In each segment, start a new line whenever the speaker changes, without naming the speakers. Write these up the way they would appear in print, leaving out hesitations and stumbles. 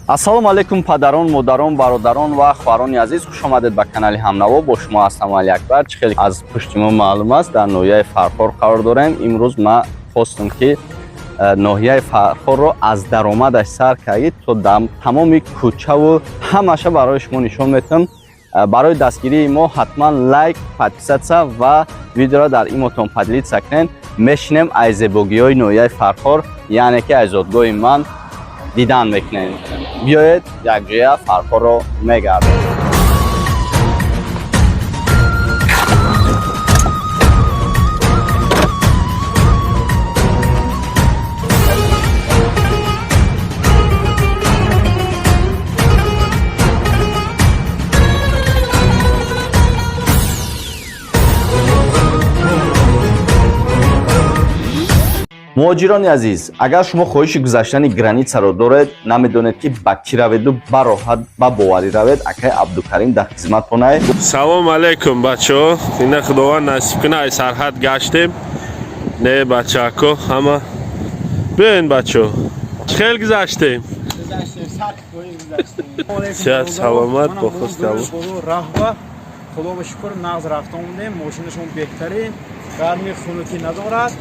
Ассалому алайкум, падарон, модарон, бародарон ва хоҳарони азиз, хуш омадед ба канали Ҳамнаво. Бо шумо ҳастам Али Акбар. Чӣ хеле аз пушти мо маълум аст, дар ноҳияи Фархор қарор дорем. Имрӯз ман хостам, ки ноҳияи Фархорро аз даромадаш сар кардӣ то тамоми кӯчаву ҳамаша барои шумо нишон метам. Барои дастгирии мо ҳатман лайк, подписаться ва видеоро дар имотон поделиться кунед. Мешинем, аз зебогиҳои ноҳияи Фархор, яъне ки аз зодгоҳи ман дидан мекунем. Биёед, якҷоя Фархорро мегардем. Муҳоҷирони азиз, агар шумо хоҳиши гузаштани границаро доред, намедонед, ки ба кӣ раведу ба роҳат, ба боварӣ равед, акай Абдукарим дар хизматонае.
Салом алейкум, бачаҳо. Ина Худованд насиб куна, ай сарҳад гаштем. Не, бачако, ҳама биёен, бачаҳо. Хел гузаштем? Сиҳат, саломат, бо хусти Аллоҳ.
Раҳба, Худо ба шукр, нағз рафта омадем. Мошинашон беҳтарин, гарми хунукӣ надорад.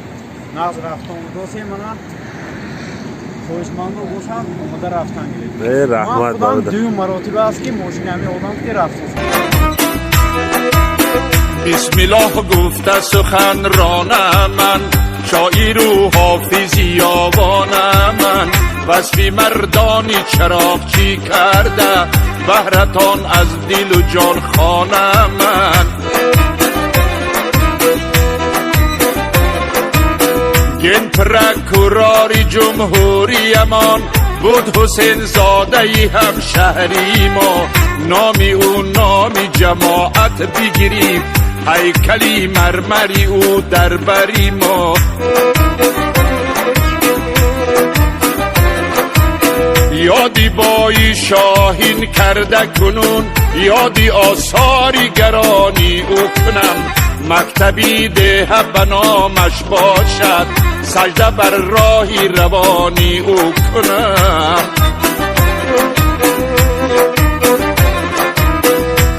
Нағз рафта омадосем. Мана, хоҳишмандо бошанд, омада рафтан гиред.
Э, раҳмат,
Ман худам
бародар.
дуюм маротиба аст, ки мошини ҳамин одам ки рафтосем.
Бисмиллоҳ гуфта сухан ронам ман, шоиру ҳофизи ёвонам ман, васфи мардони чароғчӣ карда баҳратон аз дилу ҷон хонам ман. Генпрокурори ҷумҳуриямон буд Ҳусензодаи ҳамшаҳри мо, номи ӯ номи ҷамоат бигирифт, ҳайкали мармари ӯ дар бари мо. Ёди бои шоҳин карда кунун, ёди осори гарони ӯ кунам, мактаби деҳа ба номаш бошад, сажда бар роҳи равони ӯ кунам.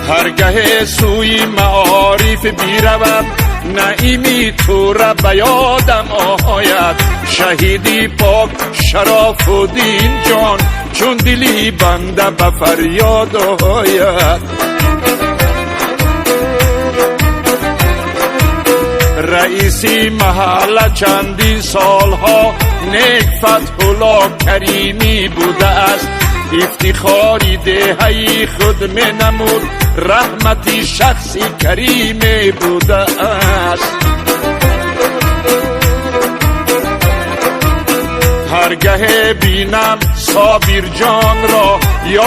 Ҳаргаҳе сӯи маориф биравам, Наими тура ба ёдам ояд, шаҳиди пок Шарофуддин ҷон, чун дили банда ба фарёд ояд. Раиси маҳалла чандин солҳо нек Фатҳулло Каримӣ будааст, ифтихори деҳаи худ менамуд, раҳмати шахси кариме будааст. Ҳаргаҳе бинам Собирҷонро,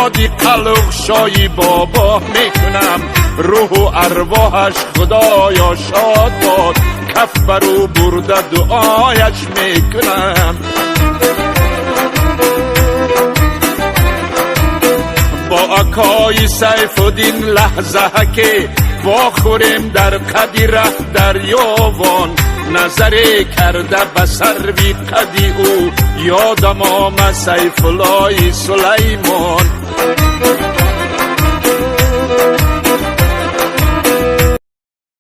ёди Қалуқшои бобо мекунам, рӯҳу арвоҳаш Худоё шод бод, каф бар ӯ бурда дуояш мекунам. Бо акои Сайфуддин лаҳзаҳа ке вохӯрем дар қади раҳ дарёвон, назаре карда ба сарви қади ӯ, ёдам омад Сайфуллои Сулаймон.